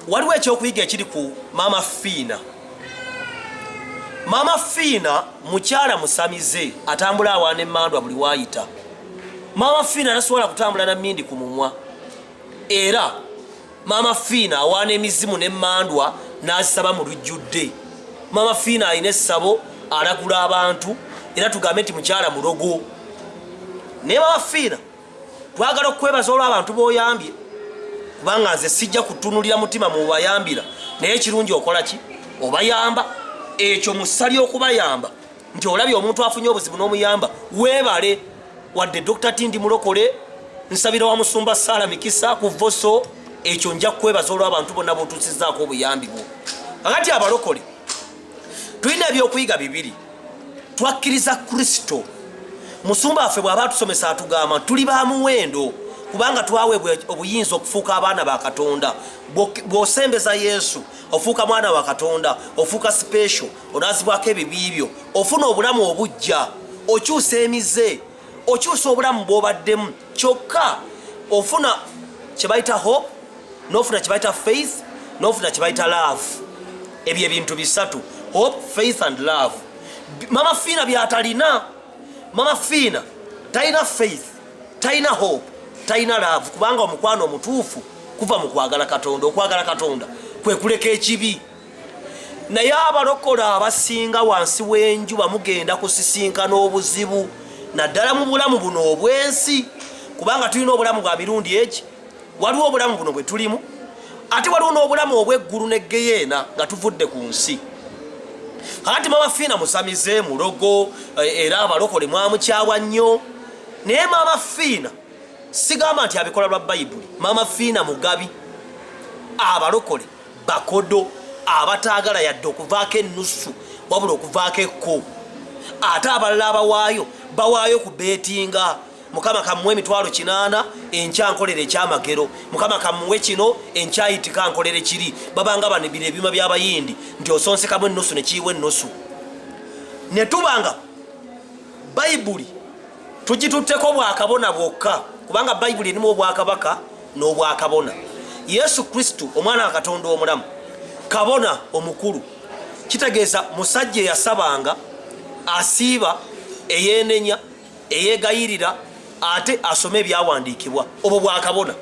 Waliwo ekyokuyiga ekiri ku Maama Fiina. Maama Fiina mukyala musamize, atambula awaana emmandwa buli waayita. Maama Fiina tasobola kutambula na mmindi ku mumwa, era Maama Fiina awaana emizimu n'emmandwa n'azisaba mu lujjudde. Maama Fiina alina essabo, alagula abantu, era tugambe nti mukyala mulogo. Naye Maama Fiina, twagala okukwebaza olw'abantu b'oyambye, kubanga nze sijja kutunulira mutima mubayambira, naye ekirungi okola ki? Obayamba. Ekyo musali okubayamba nti olabye omuntu afunye obuzibu n'omuyamba, weebale. Wadde Dr. Tindi mulokole, nsabira wa Musumba Saala Mikisa ku Voso, ekyo nja kukwebaza olw'abantu bonna b'otuusizzaako obuyambi bwo. Kakati abalokole tulina ebyokuyiga bibiri. Twakkiriza Kristo. Musumba waffe bw'aba atusomesa atugamba tuli ba muwendo kubanga twaweebwa obuyinza okufuuka abaana ba Katonda. Bw'osembeza Yesu ofuuka mwana wa Katonda, ofuuka special, onaazibwako ebibi byo, ofuna obulamu obuggya, okyusa emize, okyusa obulamu bw'obaddemu. Kyokka ofuna kye bayita hope, n'ofuna kye bayita faith, n'ofuna kye bayita love. Ebyo ebintu bisatu, hope, faith and love. Mama Fiina byatalina. Mama Fiina talina faith, talina hope, talina love, kubanga omukwano omutuufu kuva mu kwagala Katonda. Okwagala Katonda kwe kuleka ekibi. Naye abalokole abasinga wansi w'enjuba mugenda kusisinkana obuzibu, naddala mu bulamu buno obw'ensi, kubanga tulina obulamu bwa mirundi egi. Waliwo obulamu buno bwe tulimu, ate waliwo n'obulamu obw'eggulu ne geyeena nga tuvudde ku nsi. Kakati Mama Fiina musamize, mulogo, era abalokole mwamukyawa nnyo. Naye Mama Fiina sigamba nti abikola lwa Bayibuli. Mama Fiina mugabi. Abalokole bakodo abataagala yadde okuvaako ennusu, wabula okuvaako ekko. Ate abalala abawaayo bawaayo ku beetinga. Mukama kamuwe 800,000, enkya nkolere ekyamagero. Mukama kamuwe kino, enkya ayitika nkolere kiri. Babanga bano bino ebyuma by'abayindi nti osonsekamu ennusu ne kiyiwa ennusu. Ne tubanga Bayibuli tugitutteko bwakabona bwokka, kubanga Bayibuli erimu obwakabaka n'obwakabona. Yesu Kristo omwana wa Katonda omulamu, kabona omukulu, kitegeeza musajja eyasabanga, asiiba, eyeenenya, eyeegayirira, ate asome ebyawandiikibwa. Obwo bwakabona.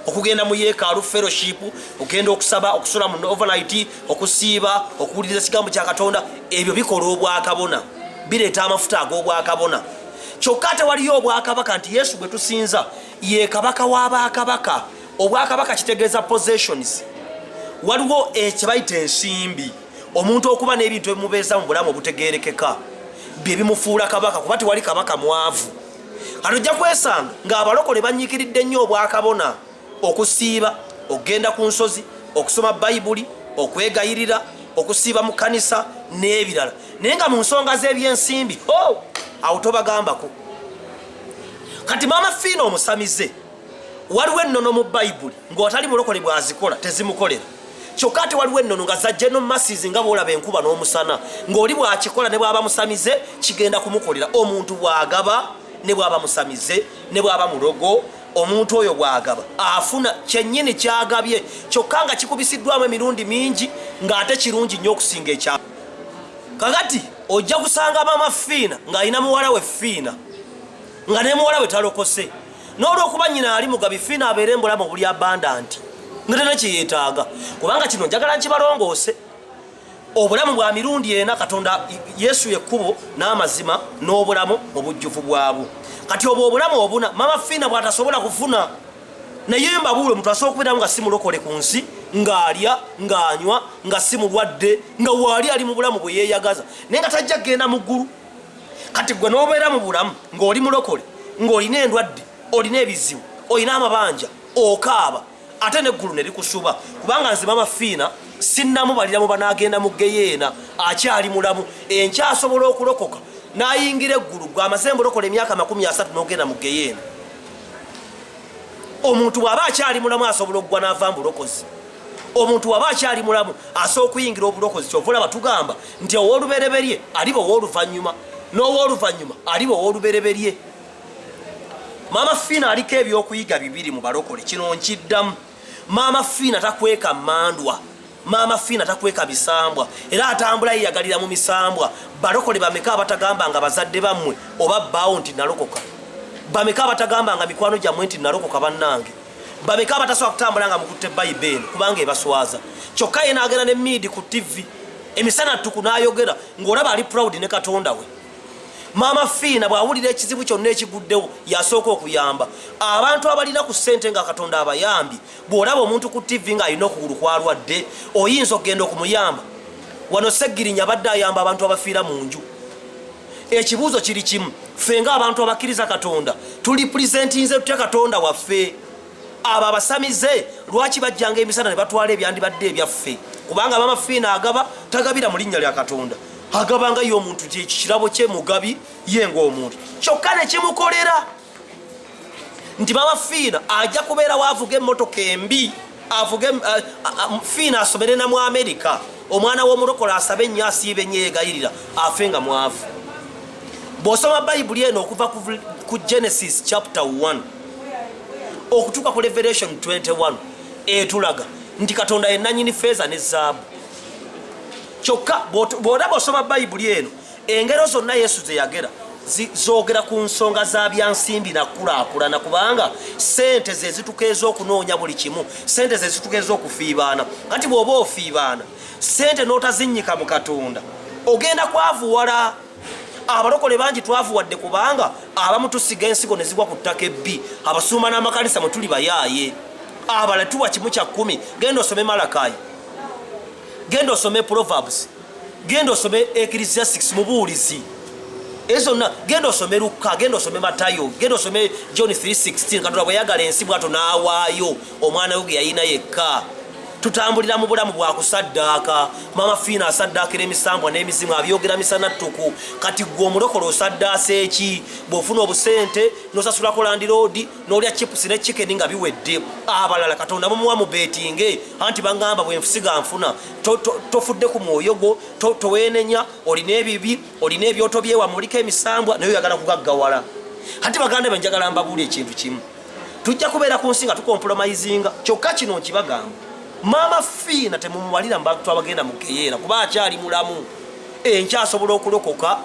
Okugenda mu yeekaalu, fellowship, okugenda okusaba, okusula mu overnight, okusiiba, okuwuliriza ekigambo kya Katonda, ebyo bikola obwakabona, bireeta amafuta ag'obwakabona. Kyokka ate waliyo obwakabaka nti Yesu gwe tusinza ye kabaka w'abakabaka. Obwakabaka kitegeeza possessions. Waliwo ekye bayita ensimbi, omuntu okuba n'ebintu ebimubeeza mu bulamu obutegeerekeka bye bimufuula kabaka, kuba tewali kabaka mwavu. Kati ojja kwesanga ng'abalokole banyiikiridde nnyo obwakabona, okusiiba, okugenda ku nsozi, okusoma Bayibuli, okwegayirira, okusiiba mu kkanisa n'ebirala, naye nga mu nsonga z'ebyensimbi ho awo tobagambako. Kati Maama Fiina omusamize, waliwo ennono mu Bayibuli ng'otali mulokole bw'azikola tezimukolera. Kyokka ate waliwo ennono nga za general masses, nga bw'olaba enkuba n'omusana, ng'oli bw'akikola ne bw'aba musamize kigenda kumukolera. Omuntu bw'agaba ne bw'aba musamize ne bw'aba mulogo, omuntu oyo bw'agaba afuna kyennyini ky'agabye, kyokka nga kikubisiddwamu emirundi mingi, ng'ate kirungi nnyo okusinga ekya. Kakati ojja kusanga Maama Fiina ng'alina muwala we Fiina, nga ne muwala we talokose, n'olwokuba nnyina ali mugabi, Fiina abeere mbulamu obuli abundant nga tena kyeyeetaaga. Kubanga kino njagala nkibalongoose, obulamu bwa mirundi ena. Katonda Yesu yekkubo n'amazima n'obulamu mu bujjuvu bwabwo. Kati obwo obulamu obuna Mama Fiina bw'atasobola kufuna. Naye mbabuule, omuntu asobola okubeeramu nga si mulokole ku nsi, ng'alya, ng'anywa, nga si mulwadde, nga waali ali mu bulamu bwe yeeyagaza, naye nga tajja kugenda mu ggulu. Kati gwe n'obeera mu bulamu ng'oli mulokole, ng'olina endwadde, olina ebizibu, olina amabanja, okaaba, ate n'eggulu ne likusuba. Kubanga nze Mama Fiina sinnamubalira mu banaagenda mu geyeena, akyali mulamu, enkya asobola okulokoka n'ayingira eggulu. Gwe amaze mbulokole emyaka 30 n'ogenda mu geyeena. Omuntu bw'aba akyali mulamu asobola okugwa n'ava mu bulokozi. Omuntu bw'aba akyali mulamu asobola okuyingira obulokozi. Kyova olaba tugamba nti ow'olubereberye aliba ow'oluvannyuma, n'ow'oluvannyuma aliba ow'olubereberye. Maama Fiina aliko ebyokuyiga bibiri mu balokole. Kino nkiddamu. Maama Fiina takweka mandwa, Maama Fiina takweka bisambwa, era atambula yeyagalira mu misambwa. Balokole bameka abatagamba nga bazadde bammwe oba bbaawo nti nalokoka? Bameka abatagamba nga mikwano gyammwe nti nalokoka? Bannange, bameka abatasobola kutambula nga mukutte Bayibuli eno kubanga ebaswaza? Kyokka ye n'agenda ne miidi ku TV emisana ttuku n'ayogera ng'olaba ali proud ne Katonda we. Maama Fiina bw'awulira ekizibu kyonna ekiguddewo, yasooka okuyamba abantu abalina ku ssente nga Katonda abayambye. Bw'olaba omuntu ku TV ng'alina okugulu kwalwadde, oyinza okugenda okumuyamba. Wano Seggirinya abadde ayamba abantu abafiira mu nju. Ekibuuzo kiri kimu: ffe ng'abantu abakkiriza Katonda, tuli pulizentinze tutya Katonda waffe? Abo abasamize lwaki bajjanga emisana ne batwala ebyandibadde ebyaffe? Kubanga Maama Fiina agaba, tagabira mu linnya lya Katonda, agaba nga ye omuntu, kirabo kye, mugabi ye ng'omuntu. Kyokka ne kimukolera nti Maama Fiina ajja kubeerawo avuga emmotoka embi, avuge Fiina asomere na mu Amerika. Omwana w'omulokola asabe ennyo, asiibe ennyo, yegayirira, afe nga mwavu. Bw'osoma Bayibuli eno okuva ku Genesis chapter 1 okutuuka ku Revelation 21, etulaga nti Katonda yenanyini feeza ne zaabu. Kyokka bw'olaba osoma Bayibuli eno, engero zonna Yesu ze yagera zoogera ku nsonga za byansimbi nakulaakulana, kubanga sente ze zitukeeza okunoonya buli kimu, sente ze zitukeeza okufiibaana. Kati bw'oba ofiibaana sente n'otazinnyika mu Katonda, ogenda kwavuwala. Abalokole bangi twavuwadde kubanga abamu tusiga ensigo ne zigwa ku ttaka ebbi. Abasumba n'amakanisa mwe tuli bayaaye, abala tuwa 1/10. Genda osome Malakayi, genda osome Proverbs, genda osome Ecclesiastics, Mubuulizi, ezo zonna genda osome Lukka, genda osome Matayo, genda osome John 3:16. Katonda bwe yagala ensi bwato n'awaayo omwana we ge yalina yekka. Tutambulira mu bulamu bwa kusaddaaka. Mama Fiina asaddaakira emisambwa n'emizimu, abyogera misana ttuku. Kati gwe omulokole osaddaasa eki? Bw'ofuna obusente n'osasulako landlord, n'olya chips ne chicken nga biwedde. Abalala Katonda mumuwa mu betinge, anti baŋŋamba bwe nfusiga nfuna. Tofudde ku mwoyo gwo, toweenenya, olina ebibi, olina ebyoto byewamu, oliko emisambwa, naye oyagala kugaggawala. Ate baganda be, njagala mbabuula ekintu kimu: tujja kubeera ku nsi nga tucompromisinga. Kyokka kino nkibagamba, Maama Fiina temumubalira mu bantu abagenda mu geyeera, kuba akyali mulamu. Enkya asobola okulokoka,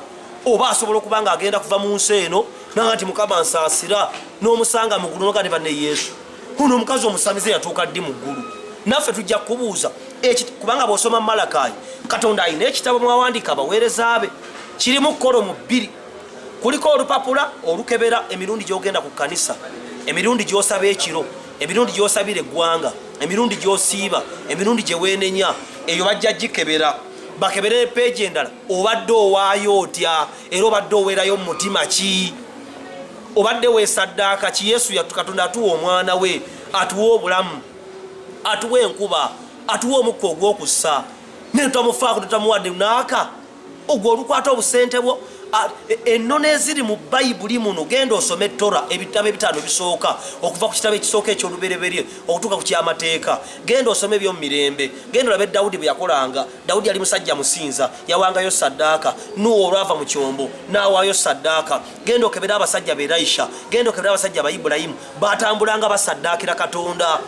oba asobola okuba nga agenda kuva mu nsi eno nanga nti Mukama nsaasira, n'omusanga mu ggulu, noga ne banne, Yesu, kuno omukazi omusamize yatuuka ddi mu ggulu? Naffe tujja kukubuuza. Kubanga bw'osoma Malakayi, Katonda alina ekitabo mwawandiika abaweereza be, kirimu column bbiri. Kuliko olupapula olukebera emirundi gy'ogenda ku kkanisa, emirundi gy'osaba ekiro, emirundi gy'osabira eggwanga, emirundi gy'osiiba, emirundi gye weenenya. Eyo bajja gikebera, bakebere peegi endala: obadde owaayo otya, era obadde oweerayo mu mutima ki, obadde weesaddaaka ki? Yesu yattu, Katonda atuwa omwana we, atuwa obulamu, atuwa enkuba, atuwa omukka ogw'okussa, naye tutamufaako, tutamuwadde naaka ogwo olukwata obusente bwo. Ennono eziri mu Bayibuli muno, genda osome Tora, ebitabo ebitaano bisooka, okuva ku kitabo ekisooka ekyolubereberye okutuuka ku kyamateeka. Genda osome ebyomumirembe, genda olabe Dawudi bwe yakolanga. Dawudi yali musajja musinza, yawangayo saddaaka. Nuwa olwava mu kyombo n'awaayo saddaaka. Genda okebere abasajja be Elisha, genda okebere abasajja ba Ibulayimu, batambulanga basaddaakira Katonda.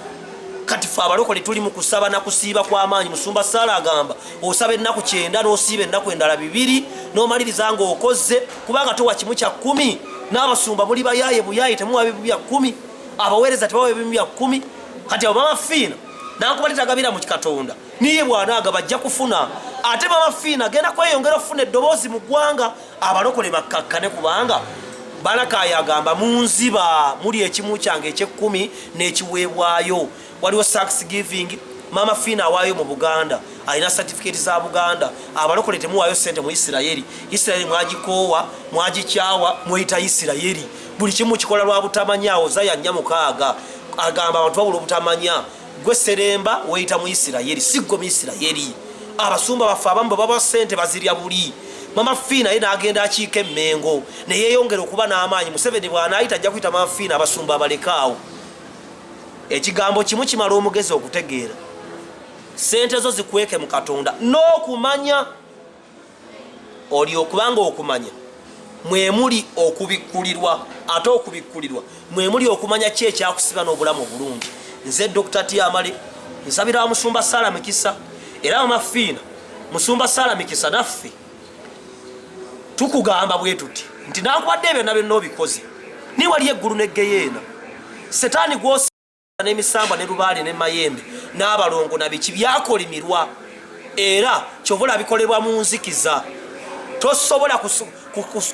Kati fe abalokole tuli mu kusaba na kusiiba kw'amaanyi. Musumba Saala agamba osaba ennaku 90 n'osiiba ennaku endala 2 n'omaliriza ng'okozze, kubanga towa 1/10. N'abasumba muli bayaaye buyaaye, temuwa bimu bya kkumi, abaweereza tebawa ebimu bya kkumi. Kati abo Mama Fiina nakuba tetagabira mu Katonda, niye bw'anaagaba ajja kufuna. Ate Mama Fiina agenda kweyongera okufuna eddoboozi mu ggwanga, abalokole bakkakkane, kubanga Balakayi agamba munziba muli ekimu kyange ekyekkumi n'ekiweebwayo. Waliwo thanksgiving, Mama Fiina awaayo mu Buganda, alina certificate za Buganda. Abalokole temuwaayo sente mu Isirayeri. Isirayeri mwagikoowa, mwagikyawa, mweyita Isirayeri. Buli kimu kikola lwa butamanya. Awo Zaya 4:6 agamba abantu babula obutamanya. Gwe Seremba weyita mu Isirayeri, si gwe mu Isirayeri. Abasumba baffe abamu bwe baba sente bazirya buli. Mama Fiina ye n'agenda akiika Emmengo ne yeeyongera okuba n'amaanyi. Museveni bw'anaayita ajja kuyita Mama Fiina, abasumba abalekaawo. Ekigambo kimu kimala omugezi okutegeera: sente zo zikweke mu Katonda n'okumanya oli, okubanga okumanya mwemuli okubikkulirwa, ate okubikkulirwa mwemuli okumanya ki ekyakusiba n'obulamu obulungi. Nze Dr T Amale, nsabira Musumba Sala Mikisa era Mama Fiina. Musumba Sala Mikisa, naffe tukugamba bwe tuti nti nankubadde ebyo byonna obikoze, niye wali eggulu neggeyeena, Setaani gwosa n'emisambwa ne lubaale ne mayembe n'abalongo na biki byakolimirwa, era kyova bikolebwa mu nzikiza. Tosobola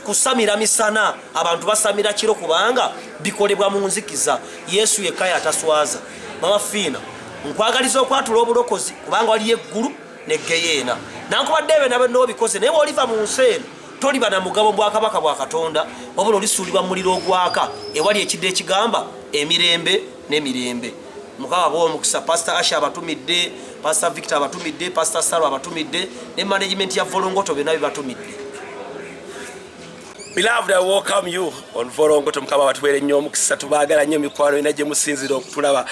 kusamira misana, abantu basamira kiro kubanga bikolebwa mu nzikiza. Yesu yekka yataswaza. Mama Fiina, nkwagaliza okwatula obulokozi kubanga waliyo eggulu neggeyeena. Nankubadde ebyo nabyo n'obikoze, naye bw'oliva mu nsi eno toliba na mugabo bwakabaka bwa Katonda, wabula olisuulibwa mu muliro ogwaka ewali ekidde ekigamba emirembe n'emirembe. Mukama abawe omukisa. Pastor Asha abatumidde, Pastor Victor abatumidde, Pastor Salo abatumidde, ne management ya Volongoto byonna bibatumidde. Beloved, I welcome you on Volongoto. Mukama batuweere nnyo omukisa. Tubaagala nnyo mikwano ina gye musinzira okutulaba.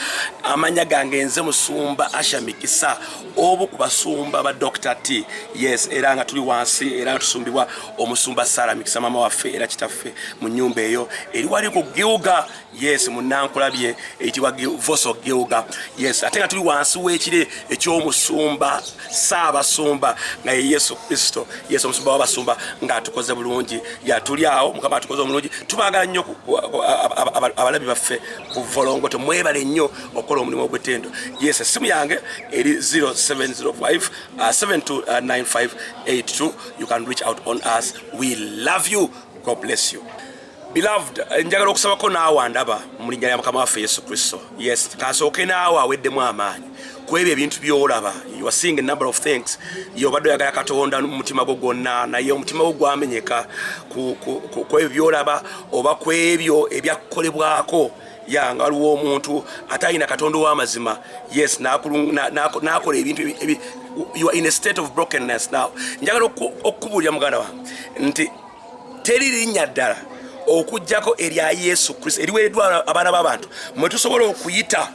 Amanya gange nze Musumba Asha Mikisa, obu ku basumba ba Dr. T. Yes, era nga tuli wansi era nga tusumbibwa Omusumba Sara Mikisa, mama waffe era kitaffe mu nnyumba eyo eri wali ku Gilga. Yes, munankulabye eyitibwa Voso Gilga. Yes, ate nga tuli wansi w'ekire eky'omusumba Saabasumba nga ye Yesu Kristo. Yes, omusumba w'abasumba ng'atukoze bulungi, yatuli awo. Mukama atukoze omulungi. Tubaagala nnyo abalabi baffe ku Volongoto. Mwebale nnyo okukola omulimu ogw'ettendo. Yes, essimu yange eri 0705 729582. You can reach out on us. We love you. God bless you. Beloved, njagala okusabako naawe andaba mu linnya lya Mukama waffe Yesu Kristo. Yes, kansooke naawe aweddemu amaanyi ku ebyo ebintu by'olaba. You are seeing a number of things. Ye obadde oyagala Katonda mu mutima gwo gwonna, naye omutima gwo gwamenyeka ku ebyo by'olaba oba ku ebyo ebyakukolebwako. Ya nga waliwo omuntu ate alina Katonda ow'amazima. Yes, n'akola ebintu you are in a state of brokenness now. Njagala okukubuulira, muganda wange, nti teri linnya ddala okugjako erya Yesu Kristo eriweereddwa abaana b'abantu mwe tusobola okuyita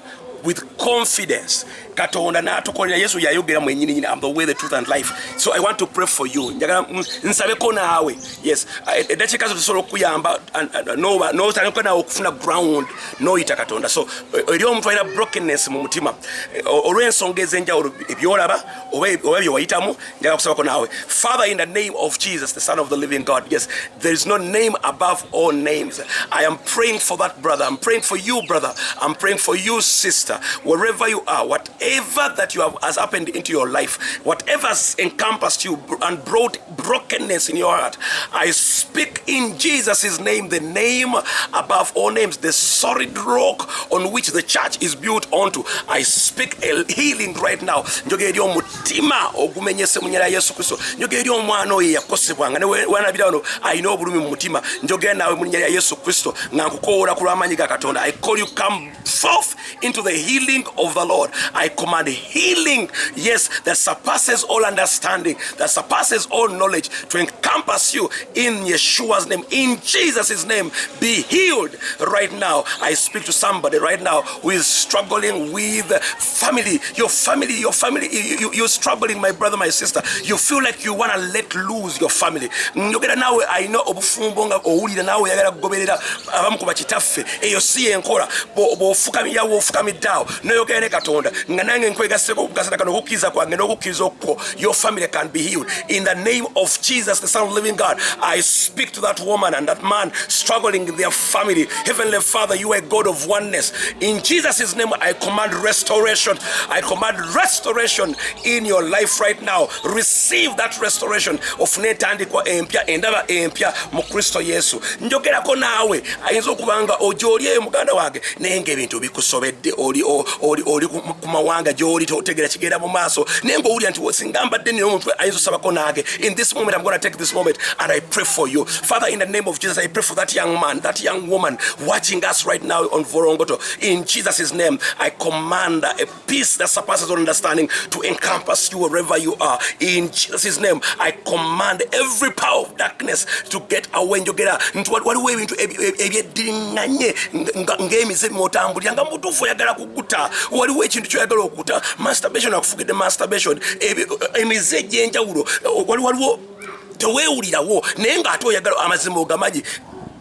with confidence, Katonda n'atukolera. Yesu yayogera mwenyini nyini, "I'm the way, the truth and life." So I want to pray for you. Njagala nsabeko naawe. Yes, eddakiika zo tusobola okukuyamba n'otandika naawe okufuna ground n'oyita Katonda. So eri omuntu alina brokenness mu mutima olw'ensonga ez'enjawulo, ebyolaba oba byewayitamu, njagala kusabako naawe. Father, in the name of Jesus, the Son of the living God, yes, there is no name above all names. I am praying for that brother. I'm praying for you, brother. I'm praying for you, sister, wherever you are. Whatever that you have has happened into your life, whatever has encompassed you and brought brokenness in your heart, I speak in Jesus' name, the name above all names, the solid rock on which the church is built onto. I speak a healing right now. Njogera eri omutima ogumenyese mu nnyala ya Yesu Kristo. Njogera eri omwana oyo eyakosebwanga newanabira wano alina obulumi mu mutima. Njogera naawe mu linnya lya Yesu Kristo nga nkukowoola ku lw'amaanyi ga Katonda. I call you, come forth into the healing of the Lord. I command healing, yes, that surpasses all understanding, that surpasses all knowledge, to encompass you in Yeshua's name. In Jesus' name, be healed right now. I speak to somebody right now who is struggling with family, your family, your family. You're struggling, my brother, my sister. You feel like you want to let loose your family. Njogera naawe alina obufumbo nga owulira naawe oyagala kugoberera abamu ku bakitaffe. Eyo si yenkola. Bw'ofukamira, w'ofukamidde awo noyogera ne Katonda nga nange nkwegasseko okukasana kano okukkiriza kwange n'okukkiriza okukwo, your family can be healed in the name of Jesus, the Son of the living God. I speak to that woman and that man struggling in their family. Heavenly Father, you are a God of oneness. In Jesus' name, I command restoration. I command restoration in your life right now. Receive that restoration. Ofune entandikwa empya, endaba empya mu Kristo Yesu. Njogerako naawe ayinza okuba nga ogyoli eyo, muganda wange, naye ngaebintu bikusobedde. Oli ku mawanga gyoli totegera kigenda mu maaso, naye ngaowulira nti singa mbadde nina omuntu ayinza osabako nange. In this moment, I'm going to take this moment and I pray for you. Father, in the name of Jesus, I pray for that young man, that young woman watching us right now on Vorongoto. In Jesus' name, I command a peace that surpasses all understanding to encompass you wherever you are. In Jesus' name, I command every power of darkness to get away. Njogera nti waliwo ebintu ebyeddiriŋŋanye ng'emize mwotambulira nga mubutuufu oyagala kuguta. Waliwo ekintu kyoyagala okuta, masturbation akufugidde, masturbation, emize egy'enjawulo. Waliwo teweewulirawo naye ng'ate oyagala amazima ogamanyi.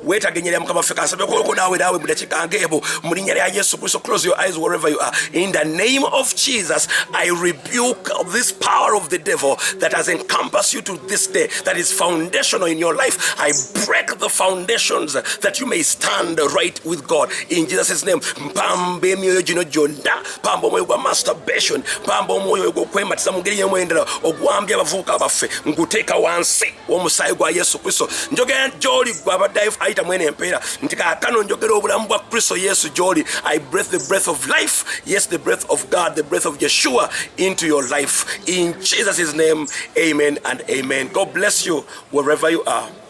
Weetaaga erinnya lya Mukama waffe. Kansabeko naawe naawe mu dakiika ng'ebo, mu linnya lya Yesu Kristo. Close your eyes wherever you are. In the name of Jesus, I rebuke this power of the devil that has encompassed you to this day, that is foundational in your life. I break the foundations that you may stand right with God, in Jesus' name. Mpamba emyoyo gino gyonna, mpamba omwoyo gwa masturbation, mpamba omwoyo gw'okwematiza mu ngeri y'emu endala ogwambye abavubuka baffe, nguteeka wansi w'omusaayi gwa Yesu Kristo. Njogera gy'oli gwe abadde ayita mwene empeera nti kaakano njogera obulamu bwa Kristo Yesu gy'oli. I breath the breath of life, yes, the breath of God, the breath of Yeshua into your life, in Jesus' name. Amen and amen. God bless you wherever you are.